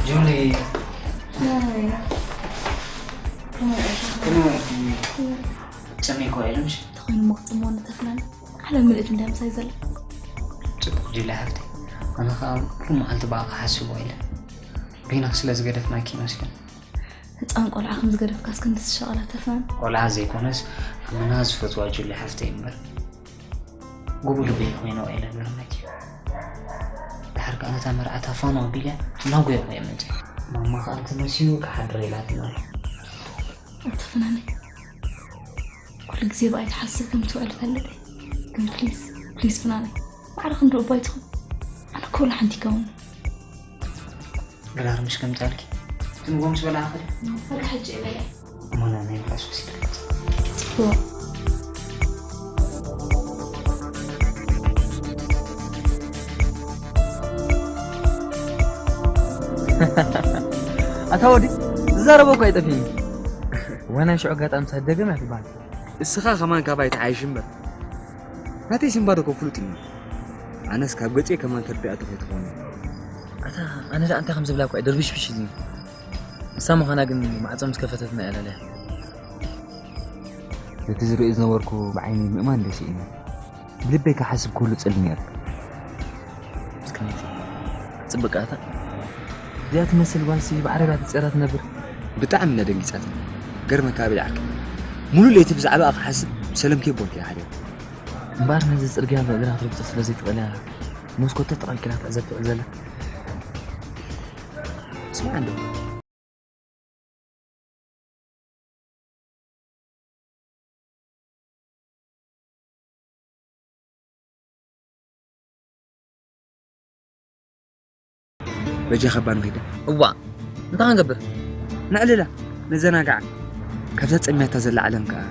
ጆኒ፣ ከመይ ኢኻ? ጸሚእኩ ኢለ ምሽ? ተኾይኑ እሞ ክጽምወኒ ተፍናኒ። ዓለም ምልእቲ እንድያ ምሳይ ዘላ። ጽቡቕ ጁሊ ሓፍተይ። ኣነ ኸኣ ኩሉ መዓልቲ ብኣኻ ሓስቦ ኢለ። በይንኺ ስለ ዝገደፍናኪ ይመስለኒ። ህጻን ቆልዓ ከም ዝገደፍካስ ክንድዚ ሸቐላ ተፍናኒ። ቆልዓ ዘይኮነስ፣ ኣመና ዝፈትዋ ጁሊ ሓፍተይ እምበር። ጉቡ ልበይ ኮይና ውዒለ ገርመኪ። ድሓር ከኣ ነታ መርዓት ኣፋኑ ኣቢለ እናጎየኹ እየ መጺአ። ማማ ከኣ እንተመሲዩ ክሓድር ኢላትና ኣላ። ኣንተ ፍናነይ፣ ኩሉ ግዜ ብኣይ ትሓስብ ከም ትውዕል እፈልጥ እየ። ግን ፕሊዝ፣ ፕሊዝ ፍናነይ፣ ማዕረ ክንዲ እባ ኣይትኹን። ኣነ እኮ ወላ ሓንቲ ይከውን። ዶላር ምሽ ከምጻልኪ? ትንጎም ዝበላ ኣኽል? ወላ ሕጂ እበለ። እሞና ናይ ንፋስ ወሲድልኪ። ጽቡቕ። ኣታ ወዲ፣ ዝዛረቦ እኮ ኣይጠፍእን እዩ። ዋና ሽዑ ኣጋጣሚ ሳት ደገም እያ ትበሃል። እስኻ ከማን ካባይ ተዓይሽ እምበር። ናተይ ስምባ ዶ ከፍሉጥ እዩ? ኣነስ ካብ ገጼ ከማን ተርዲኣቶ ከይትኾን። ኣታ ኣነ ደኣ እንታይ ከም ዝብላ እኮ ድርብሽብሽ ኢሉኒ። ንሳ ምዃና ግን ማዕጾ ምስ ከፈተትና እያ ላለያ። ነቲ ዝርእዮ ዝነበርኩ ብዓይኒ ምእማን ደስ ኢሉኒ። ብልበይ ክሓስብ ኩሉ ጽልም ነይሩ። እስከ ነቲ ጽብቃታ እዚኣ ትመስል ጓልሲ ብዓረብያ ተጸራ ትነብር። ብጣዕሚ እና ደንጊጻት። ገርመካ ኣበይ ዓርኪ? ሙሉ ለይቲ ብዛዕባኣ ክሓስብ ሰለምከ ቦልክ እያ ሓዲረ። እምበኣር ነዚ ጽርግያ ብእግራ ክትረግጾ ስለ ዘይትኽእል እያ መስኮት ተቐልቂላ ትዕዘብ ትውዕል ዘላ። ስማዕ እንዶ። በጃኻ እባ ንኺድ። እዋ፣ እንታይ ክንገብር? ነዕልላ፣ ነዘናግዓ። ካብዛ ጸሚያታ ዘላ ዓለም ከኣ።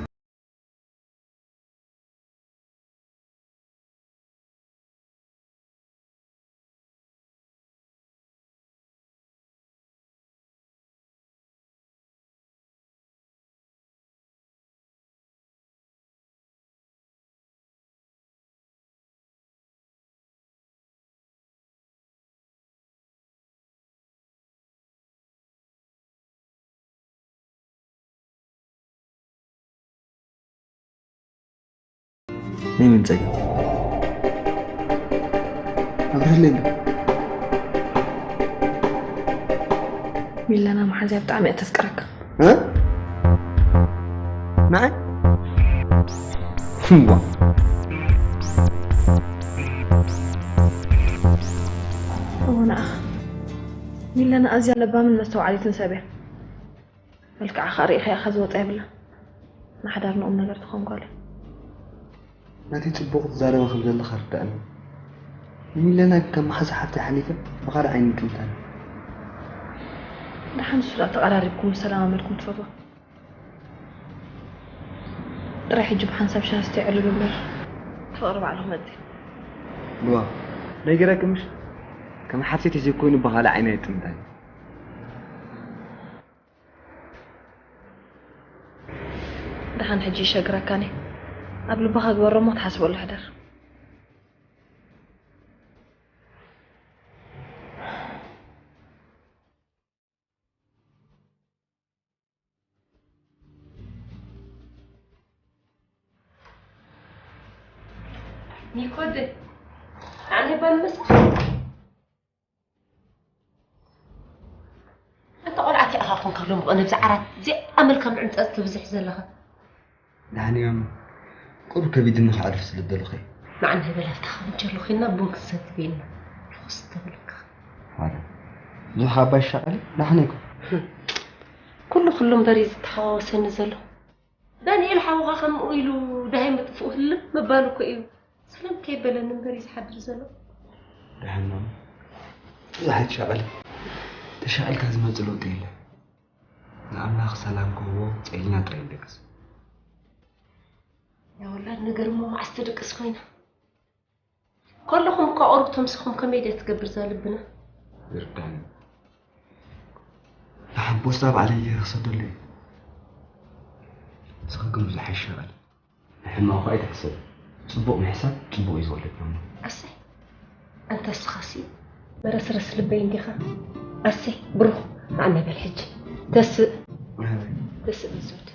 ናይ መን ጸገም? ኣብርህለይ እንዶ። ሚለና መሓዝያ ብጣዕሚ እያ ተፍቅረካ። እ? ንዓይ? ዋ። እወ፣ ንዓኻ። ሚለና ኣዝያ ለባምን መስተውዓሊትን ሰብ እያ። መልክዓ ኸኣ ርኢኻያ ኢኻ ዝወጻ የብላን። ንሓዳር ንቑም ነገር ትኸውን ጓል እያ። ናተይ ጽቡቕ ትዛረባ ከም ዘለኻ ርዳእኒ። ንሚለና ግን ከም መሓዛ ሓፍተይ ሓሊፈ ብኻልእ ዓይኒ ይጥምታኒ። ደሓን ንሱ ደኣ ተቐራሪብኩም ምስ ተለማመድኩም ትፈትዋ። ጥራይ ሕጂ ብሓንሳብ ሻሂ ስተይ ዕልል እምበር ፍቕሪ ባዕሉ ክመጽእ እዩ። ልዋ፣ ነጊረኪ ምሽ? ከም ሓፍተይ ተዘይኮይኑ ብኻልእ ዓይኒ ኣይጥምታኒ። ደሓን ሕጂ ይሸግረካኒ። ኣብ ልብኻ ግበሮ እሞ ትሓስበሉ ሕደር። ኒኮደ፣ ኣነ ባል መስ ኣንታ ቆልዓ እቲኣ ኸ ኮንካ ሎሚ ኸ ነብዚ ዓራት እዚኣ መልካም ዕንጸት ትብዝሕ ዘለኻ? ደሓን እየ ማማ። ቁሩብ ከቢድኒ ከዕርፍ ስለ ዝደለኹ እየ። ንዓና በል ኣብታ ኸንቸሎ ኬድና ቡን ክንሰቲ በይና። ርኹስ ተብለካ። ዋላ ብዙሕ ኣባ ይሻቐል፣ ደሓን እየ እኮ። ኩሉ ኩሉ እምበር እዩ ዝተሓዋወሰኒ ዘሎ። ዳንኤል ሓውኻ ከምኡ ኢሉ ደሃይ ምጥፍኡ ህልም ምባሉ እኮ እዩ። ሰላም ከይበለኒ እምበር እዩ ዝሓድር ዘሎ። ደሓን ማማ። ብዙሕ ኣይትሻቐሊ። ተሻቒልካ ዝመጽእ ለውጢ የለን። ንኣምላኽ ሰላም ክህቦ ጸሊና ጥራይ ንደቅስ። ያ ወላድ ነገር እሞ መዓስ ትድቅስ ኮይና? ከለኹም እኮ ቁሩብ ተምሲኹም ከመይ ድያ ትገብር እዛ ልብና? ይርዳኒ። ደሓን ፖስታ ባዕለይ ገይረ ክሰደሉ እየ። ንስኺ ግን ብዙሕ ኣይሻቐል። ንሕማቑ ኣይትሕሰብ። ጽቡቕ ምሕሳብ ጽቡቕ እዩ ዝወልድ። ኣሰይ፣ ኣንታ እስኻሲ መረስረስ ልበይ እንዲኻ። ኣሰይ ብሩኽ፣ ኣነ በል ሕጂ ተስእ። ተስእ ብዝወድ።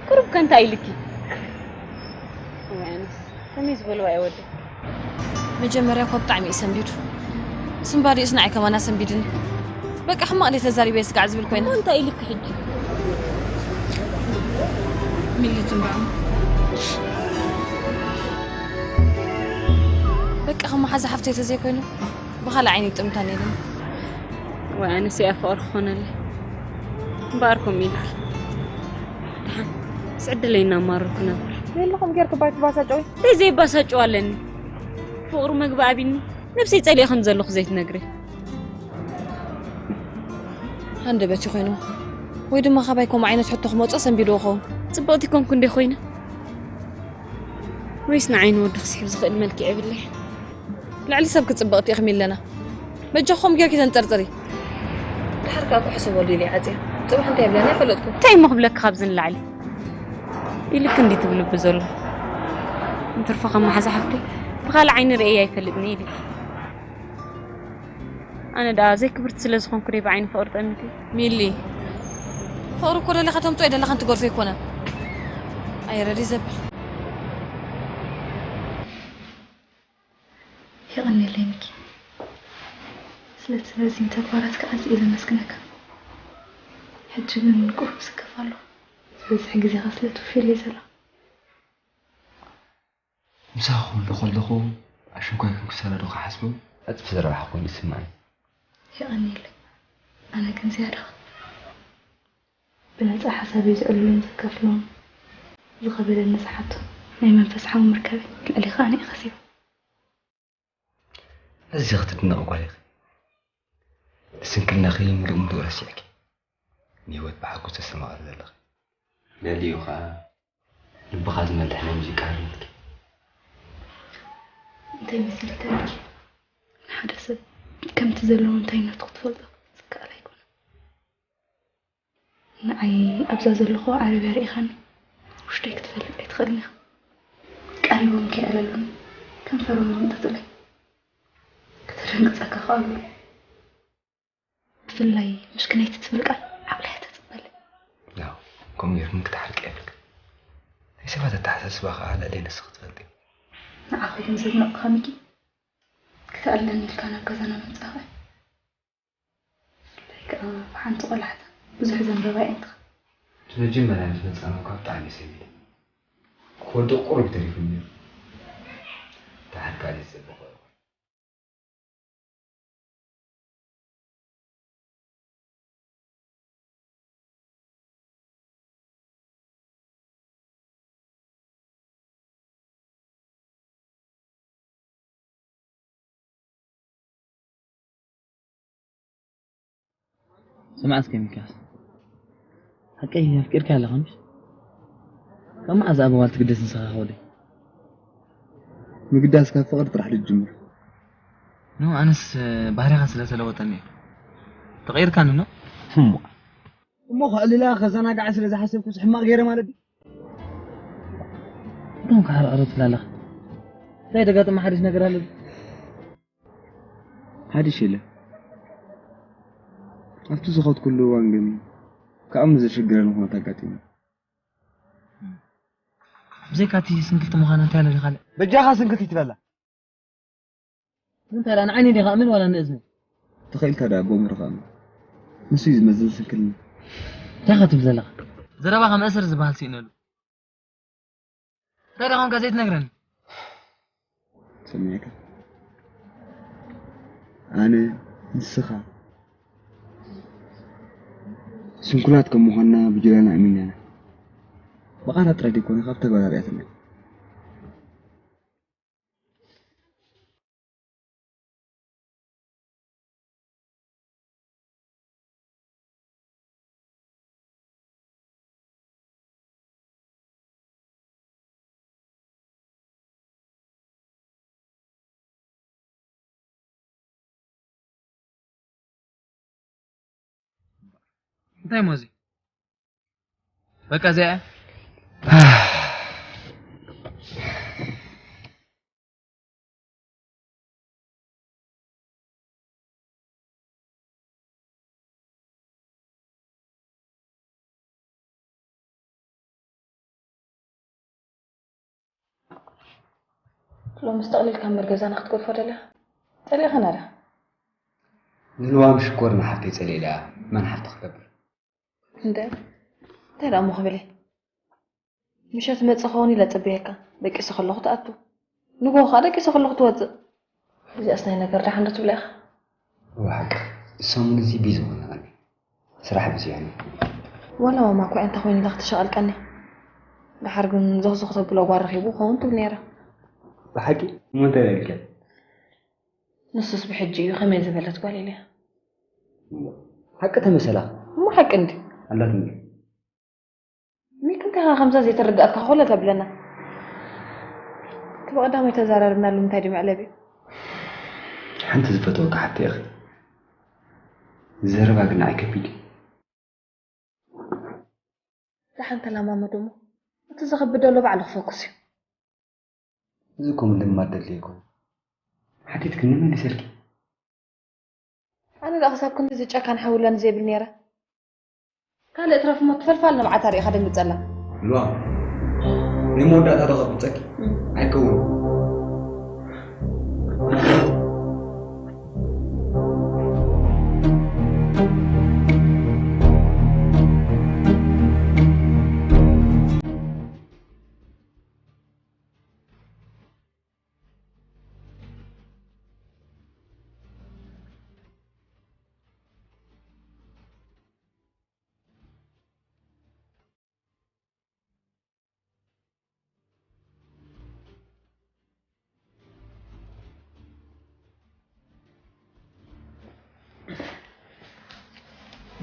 ቁሩብ ከ እንታይ ኢልኪ? ወይ ኣነስ ከመይ ዝበልዋ እየ ወደይ። መጀመርያ እኮ ብጣዕሚ እዩ ሰንቢዱ። ስምባዲኡስ ንዓይ ከማን ኣሰንቢድኒ። በቃ ሕማቕ ድየ ተዛሪበ ስጋዕ ዝብል ኮይነ። እንታይ ኢልኪ ሕጂ? ሚሊ ትምባዕ። በቃ ከም መሓዛ ሓፍተይ ተዘይኮይኑ ብኻልእ ዓይኒ ይጥምታ ነይሩ። ወይ ኣነስ እያ ፍቕሪ ክኾነለይ እምበኣር ከምኡ ኢልኪ። ደሓን ምስ ዕድለይ እናማረርኩ ነብር። የለኹም ጌርኩ ባይ ትባሳጨዊ። እንታይ ዘይባሳጨው ኣለኒ? ፍቕሩ መግቢ ኣቢኒ ነብሰይ ጸሊኤ ከም ዘለኹ ዘይትነግሪ። ሃንደበት ይኾይኑ ወይ ድማ ካባይ ከምኡ ዓይነት ሕቶ ክመጾ ሰንቢድዎ ኸውን። ጽብቕቲ ኮንኩ እንደ ኮይነ ወይስ ንዓይ ንወዲ ክስሕብ ዝኽእል መልክዕ የብለይ? ልዕሊ ሰብ ክጽብቕቲ ኢኺ ሚለና። በጃኹም ጌርኪ ተንጠርጥሪ። ድሓር ከኣ ክሕሰበሉ ኢለ ይዓጽየ። ጽባሕ እንታይ ይብለኒ ኣይፈለጥኩ። እንታይ እሞ ክብለኪ ካብዚ ንላዕሊ? ኢልክ እንዲ ትብልቢ ዘሎ። እንትርፎ ከም መሓዛ ሓፍተይ ብኻልእ ዓይኒ ርእየ ኣይፈልጥን ኢልክ። ኣነ ደኣ ዘይክብርቲ ስለ ዝኾንኩ ደይ ብዓይኒ ፍቕሪ ጠሚተ። ሚሊ፣ ፍቕሪ እኮ ደለኻ ተምጽኦ ኣይደለኻን ትገድፎ ኣይኮነን። ኣየረዲ ዘብል። የቐንየለይ ሚኪ፣ ስለቲ ረዚን ተግባራትካ ኣዝየ ዘመስግነካ። ሕጂ ግን ቁሩብ ስከፍ ኣለኹ። ዝበዝሕ ግዜኻ ስለ ትውፊለይ ዘለኻ። ምሳኺ ክህሉ ከለኹ ኣሽንኳይ ከም ክሳለዶ ክሓስቦ ዕጽፊ ዝረባሕ ኮይኑ ይስምዓኒ። የቐንየለይ። ኣነ ግን ዝያዳ ብነጻ ሓሳበይ ዘዕልሉን ዘካፍሎን ዝኸበደኒ ዝሓቶ ናይ መንፈስ ሓው ምርካበይ ልዕሌኻ ኣነ እየ ከሲበ። ኣዚኺ ትድነቒ ጓል ኢኺ። ንስንክልናኺ ምሉእ ምሉእ ረሲዕኪ ንህይወት ብሓጎስ ተስተማቕሪ ዘለኺ። ገሊኡ ኸኣ ልብኻ ዝመልሕ ናይ ሙዚቃ ህርመትኪ። እንታይ መሲልካ ኢልኪ ንሓደ ሰብ ከምቲ ዘለዎ እንታይነቱ ክትፈልጦ ዝከኣል ኣይኮነን። ንዓይ ኣብዛ ዘለኹ ዓረብያ ርኢኻኒ ውሽጠይ ክትፈልጥ ኣይትኽእልን ኢኻ። ቀሪቦም ከይኣለሉኒ ከንፈሮም ይምጥጡለይ። ከተደንግጸካ ከኣ ኣለዉ። ብፍላይ ምሽክነይቲ ትብል ቃል ዓቕለይ እያ ተጽበለይ። ያው ከምኡ ጌርክን ክትሓርቂ የብልክን። ናይ ሰባት ኣተሓሳስባ ከኣ ልዕለይ ንስኺ ትፈልጢ። ንዓኺ ግን ዘድንቕካ ሚኪ ክትኣለኒ ኢልካ ናብ ገዛና ምምጻእኻ እዩ። ብፍላይ ከኣ ብሓንቲ ቆላሕታ ብዙሕ ዘንበባ እያ እንተኻ። መጀመርያ ምስ መጻና እኳ ብጣዕሚ እየ ሰንቢደ። ክወድቕ ቁሩብ ተሪፉኒ ነይሩ። ደሓር ከኣ ደስ ዘብል ቆልዓ። ስማዕ እስከ ሚክያስ፣ ሓቀይ ኣፍቂርካያ ኣለኻ ምሽ? ካብ መዓዝ ኣብ ጓል ትግደስ ንስኻ ወደይ? ምግዳስ ካብ ፍቕሪ ጥራሕ ድጅምር። ኖ ኣነስ ባህሪኻ ስለ ተለወጠኒ እዩ። ተቐይርካኒ ኖ? እሞ እሞ ከዕልላ ከዘናግዓ ስለ ዝሓሰብኩስ ሕማቕ ገይረ ማለት ድዩ? እቶም ከሓርዕሮ ትላለኻ እንታይ ደጋጥም ሓድሽ ነገር ኣሎ? ሓድሽ የለን። ኣብቲ ዝኸድኩሉ እዋን ግን ከኣ ዘሸግረኒ ኩነት ኣጋጢሙ። ብዘይካ እቲ ስንክልቲ ምዃና እንታይ ኣሎ ካልእ? በጃኻ ስንክልቲ ትበላ። እንታይ ደኣ ንዓይኒ ዲኻ ኣምን ዋላ ንእዝኒ? ተኸኢልካ ደኣ ጎመር ከኣ ንሱ እዩ ዝመዝን ስንክልና። እንታይ ኢኻ ትብል ዘለኻ? ዘረባኻ መእሰሪ ዝበሃል ስኢነሉ። እንታይ ደኣ ኾንካ ዘይትነግረኒ? ሰሚዕካ ኣነ ንስኻ ስንኩላት ከም ምዃንና ብጅላና ኣሚንና ኢና። ብቓላት ጥራይ ዘይኮነ ካብ ተግባር ኣርእያትና። እንታይ ሞዚ? በቃ እዚኣ እያ? ሎምስ ጠቕሊልካ እምበር ገዛና ክትገድፎ ደሊኻ? ጸሊእኻና ዳ? ንልዋም ሽኮር ንሓፍተይ ጸሊእለያ መን ሓፍቲ ክገብር? እንደ እንታይ ደኣ እሞ ክብል እየ? ምሸት መጽእ ክኸውን ኢለ ጽበየካ። ደቂሰ ከለኹ ትኣቱ። ንግሆ ከኣ ደቂሰ ከለኹ ትወጽእ። እዚኣስ ናይ ነገር ደሓን ዶ ትብላ ኢኻ? እወ ሓቂ። ሰሙን እዚ ቢዚ ኾነ ቀኒ። ስራሕ ብዝያኒ። ዋላ ማማ እኮ እንታይ ኮይኑ ኢላ ክትሸቐል ቀኒ። ደሓር ግን ዞኽዞኽ ተብሎ ጓል ረኺቡ ክኸውን ትብል ነይራ። ብሓቂ? እሞ እንታይ ኢልካ? ንሱስ ብሕጂ እዩ ከመይ ዝበለት ጓል ኢለያ። ሓቂ ተመሰላ። እሞ ሓቂ እንዲ። ኣላትኒ። ሚኪ እንታይ ከምዛ ዘይተረዳእካ ኮለ ተብለና። እቲ ብቐዳማይ ተዛራርብናሉ እንታይ ድዩ መዕለቢ? ሓንቲ ዝፈትወካ ሓፍተይ ኢኺ። ዘረባ ግን ንዓይ ከቢድ እዩ። ደሓን ተለማመዶ እሞ። እቲ ዘኸብድ ዘሎ ባዕሉ ክፈኩስ እዩ። እዚ እኮ ምልማድ ደድልዮ ኣይኮነን። ሓቲትክኒ መሊሰልኪ። ኣነ ደኣ ክሳብ ክንድዚ ጨካን ሓውላን ዘይብል ነይረ። ካልእ ትረፍ እሞ ትፈልፋል ንብዓታ ርኢኻ ደንግጸላ። ልዋ፣ ናይ መወዳእታ ዶ ከብጸኪ? ኣይከውን።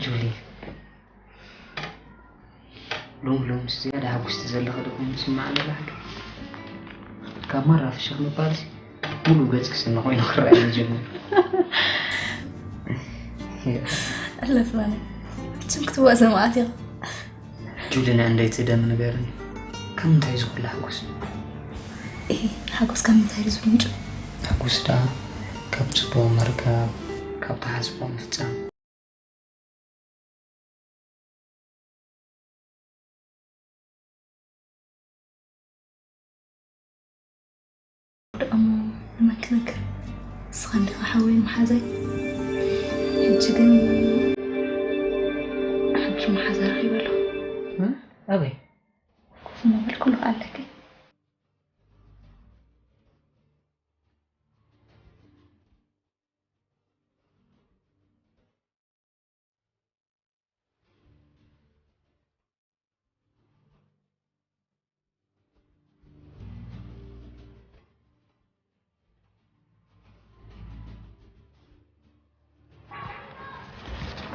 ጁሊ፣ ሎሚ ሎሚ ዝያዳ ሓጉስቲ ዘለኺ ዶ ኮይኑ ይስምዓኒ ኣሎ ሕጂ? ካብ ማራ ፍሽኽ ምባልሲ ሙሉእ ገጽኪ ስኒ ኮይኑ ክረኣየኒ ጀሚሩ። ኣለፍላኒ እችም ክትዋእ ሰማዓት ኢኻ። ጁሊ፣ ንእንደይ ትደም ንገርኒ፣ ካብ ምንታይ እዩ ዝኹሉ ሓጎስ? እሂ፣ ሓጎስ ካብ ምንታይ እዩ ዝምንጩ? ሓጎስ ደኣ ካብ ጽቡቕ ምርካብ፣ ካብ ትሓስቦ ምፍጻም። እሞ ንመን ክነግር? ንስኻ እንዲኻ ሓወይ መሓዛይ። ሕጂ ግን ሓድሽ መሓዛ ረኺበ ኣለኹ። እ? ኣበይ? ኮፍ ምባል ኩሉ ኣለኪ።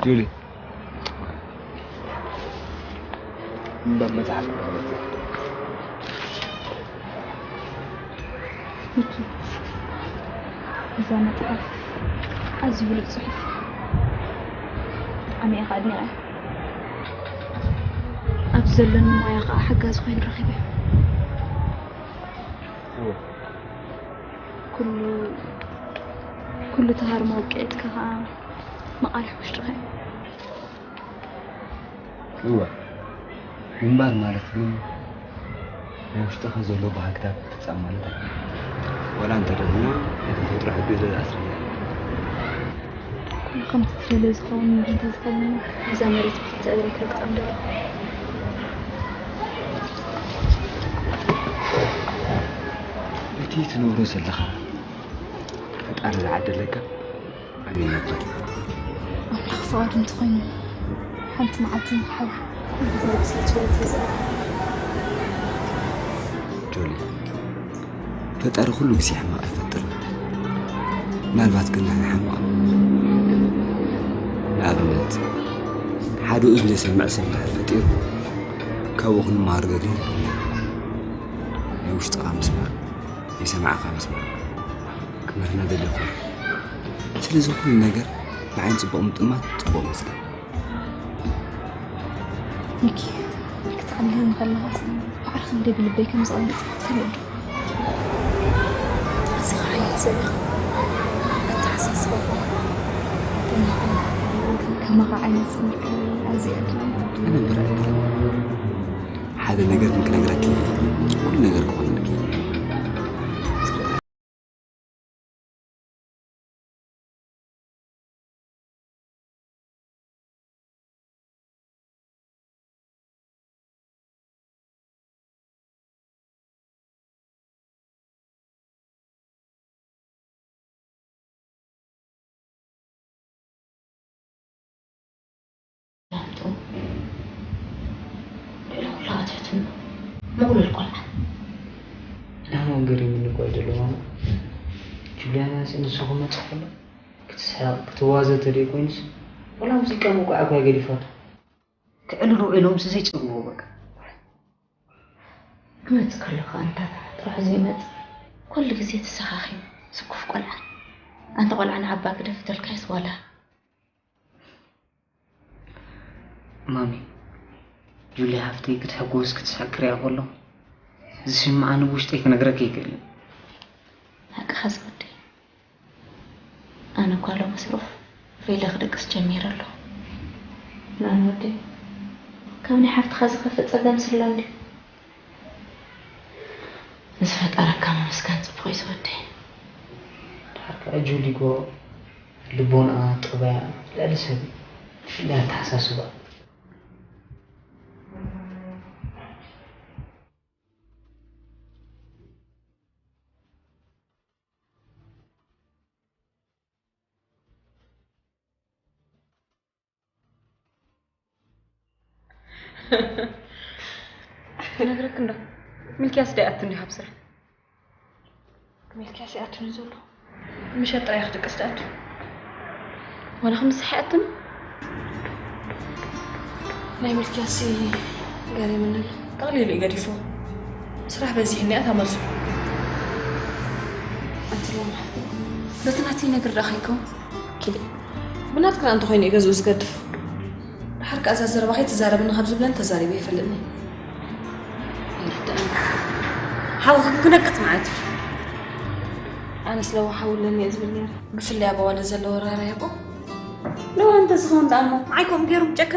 ጁሊ፣ ምንባብ መጽሓፍ። ሚኪ፣ እዛ መጽሓፍ ኣዝዩ ብሉጽ ጽሑፍ። ብጣዕሚ እየ ከኣ ኣድኒቐያ። ኣብዚ ዘለኒ ሞያ ከኣ ሓጋዚ ኮይኑ ረኺበዮ። እወ። ኩሉ፣ ኩሉ ተሃርሞ ውቅዒትካ ከኣ መቓልሕ ውሽጥኻ እዩ። እወ፣ ምንባር ማለት ግን ናይ ውሽጥኻ ዘሎ ባህግታት ምፍጻም ማለት ኣይኮነን። ዋላ እንተ ደኣ ናይ ተፈጥሮ ሕጊ ዘኣስረና እዩ። ኩሉ ከምቲ ትደልዮ ዝኸውን እንተዝኸውን እዛ መሬት ብክልተ እግረይ ክረግጻ ምደለኹ። በቲ ትነብሮ ዘለኻ ፈጣሪ ዝዓደለካ ዓብዪ ነገር። ኣምላኽ ፍቓዱ እንተኾይኑ፣ ሓንቲ መዓልቲ ንኽሓልፍ ኩሉ ግዜ ብስለ ጸሎት ይዝዕር። ጆሊ፣ ፈጣሪ ኩሉ ግዜ ሕማቕ ኣይፈጥርን። ምናልባት ግን ንሕና ሕማቕ ንኣብነት፣ ሓደ እዝኑ ዘይሰምዕ ሰብ እንድሕር ፈጢሩ፣ ካብኡ ክንመሃር ገድሊ ናይ ውሽጥኻ ምስማዕ፣ ናይ ሰማዕኻ ምስማዕ ክምህርና ደሊ ይኾን። ስለዚ ኩሉ ነገር ብዓይኒ ጽቡቕ ምጥማት ጽቡቕ መስለ። ሚኪ፣ ክትዕልለኒ ከለኻስ በዓል ክንደይ ብልበይ ከም ዝቐንጥ ትፈልጥ ዶ? እዚ ኸዓ እዩ ዘሪኽ። ኣተሓሳስባኻ ከማኻ ዓይነት ስምዒት ኣዝየ እድለኛ። ኣነ ምርኣይ ሓደ ነገር ክነግረኪ፣ ኩሉ ነገር ክኾነልኪ። ላምጡ ልዕሊ ኩሉ ኣትሕትኖ ምቕሉል ቆልዓ። ኣነ እውን ገሪሙኒ እኮ እዩ ዘሎ ማማ። ጁልያና ንሱ ክመጽእ ከሎ ክትስሕቕ ክትዋዘ ተደይ ኮይኑስ፣ ወላ ሙዚቃ ምውቃዕ እኳ ገዲፋቶ። ክዕልሉ ውዒሎምስ ዘይጸግብዎ በቃ። ክመጽእ ከሎ ከኣ እንታ ጥራሕ ዘይመጽእ፣ ኩሉ ግዜ ተሰኻኺሙ ስኩፍ ቆልዓ። ኣንታ ቆልዓ ንዓባ ክደፍተልካይስ ዋላ። ማሚ፣ ጁሊ ሓፍተይ ክትሕጎስ ክትስሕቅ ክሪኣ ከሎ ዝስምዓኒ ብውሽጠይ ክነግረኪ ኣይክእልን። ሓቅኻ ዝወደይ። ኣነ እኳ ሎሚ ስሩፍ ቬሎ ክደቅስ ጀሚረ ኣለኹ። ናን ወደይ፣ ካብ ናይ ሓፍትኻ ዝኸፍእ ጸገም ስለ እንድዩ። ንዝፈጠረካ ምምስጋን ጽቡቕ እዩ ዝወደይ። ድሓር ከኣ ጁሊ እኮ ልቦንኣ፣ ጠባያ ልዕሊ ሰብ እዩ። ብፍላይ ኣተሓሳስባኣ። ክነግረክ እንዶ፣ ሚልክያስ ዶ ይኣቱ እንዲዩ ካብ ስራሕ? ሚልክያስ ይኣቱ እንዲዩ ዘሎ? ምሸት ጥራይ ክድቅስ ትኣቱ። ዋላ ክምስሕ ይኣቱ እንዲዩ? ናይ ሚልክያስ ገሪሙኒ ኣሎ። ጠቕሊሉ እዩ ገዲፍዎ። ስራሕ በዚሕኒ እያ እታ መልሱ። ኣንቲ ሎማ በቲ ናተይ ነገር ደኣ ከይከውን ኪዲ። ብናትክና እንተኾይኑ እዩ ገዝኡ ዝገድፍ። ድሓር ከኣ እዛ ዘረባ ከይትዛረብኒ ካብ ዝብለኒ ተዛሪበ ኣይፈልጥን እየ። ኣይርድኣኒ። ሓውኺ ክነቅጽ ማለት እዩ። ኣነስ ለዋህ ሓው ኣለኒ እየ ዝብል ነይረ። ብፍላይ ኣብ ኣዋልድ ዘሎ ራህራሄ እኮ። ለዋህ እንተዝኸውን ደኣ እሞ ንዓይ ከምኡ ገይሩ ምጨከ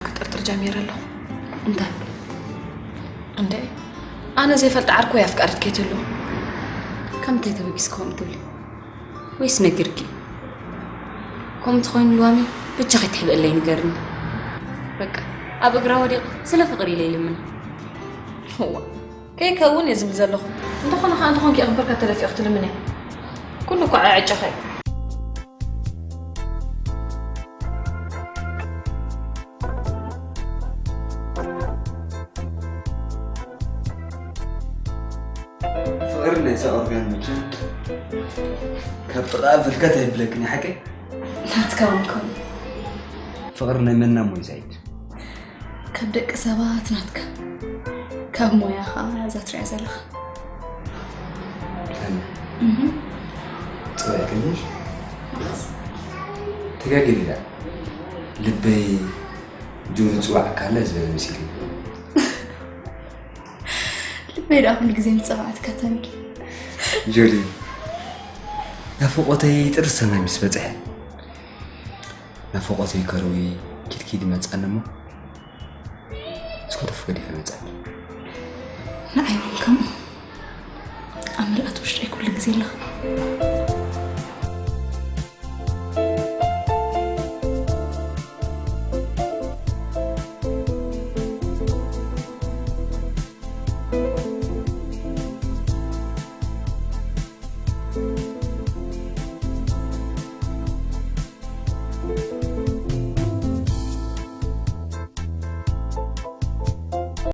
ክጥርጥር ጀሚረ ኣለኹ። እንታይ? እንዴ፣ ኣነ ዘይፈልጥ ዓርኩ ወይ ኣፍቃሪት ከይትህሉ። ከምንታይ ተበጊስ ክኸውን ትብሊ? ወይስ ነጊርኪ? ከምኡ እንተኾይኑ ልዋሚ ብቻ ከይትሕብእለይ ንገርኒ። በቃ፣ ኣብ እግራ ወዲቕ ስለ ፍቕሪ ኢለ ይልምን። እዋ፣ ከይከውን እየ ዝብል ዘለኹ። እንተኾነ ኸኣ እንተኾንኪ የኽብርካ ተደፊእኺ ትልምንያ። ኩሉ እኮ ዕጨኸ እዩ። ፍቕሪ ናይ እዛ ኦርጋን መቸም ካብ ጥቓ ፍልከት ኣይብለክን እዩ፣ ሓቀይ? ናትካ እውን ከውን። ፍቕሪ ናይ መና እሞ እዩ ዛይድ? ካብ ደቂ ሰባት ናትካ፣ ካብ ሞያኻ እዛ ትሪኣ ዘለኻ። ኣነ እህ። ጽባሕ ክንሽ ተጋጊለ ኢላ። ልበይ ጆሪ ጽዋዕካ ኣለ ዝበለ መሲሉ። ልበይ ደኣ ኩሉ ግዜ ምስ ጸዋዕትካ ተንኪ። ጆሪ፣ ናፍቖተይ ጥርሲ ሰማይ ምስ በጽሐ፣ ናፍቖተይ ከርዊ ኪድኪድ ይመጽኣኒ እሞ፣ እስኮ ተፍ ገዲፈ መጽኣኒ። ንዓይ እውን ከምኡ። ኣብ ምልኣት ውሽጠይ ኩሉ ግዜ ኣለኻ።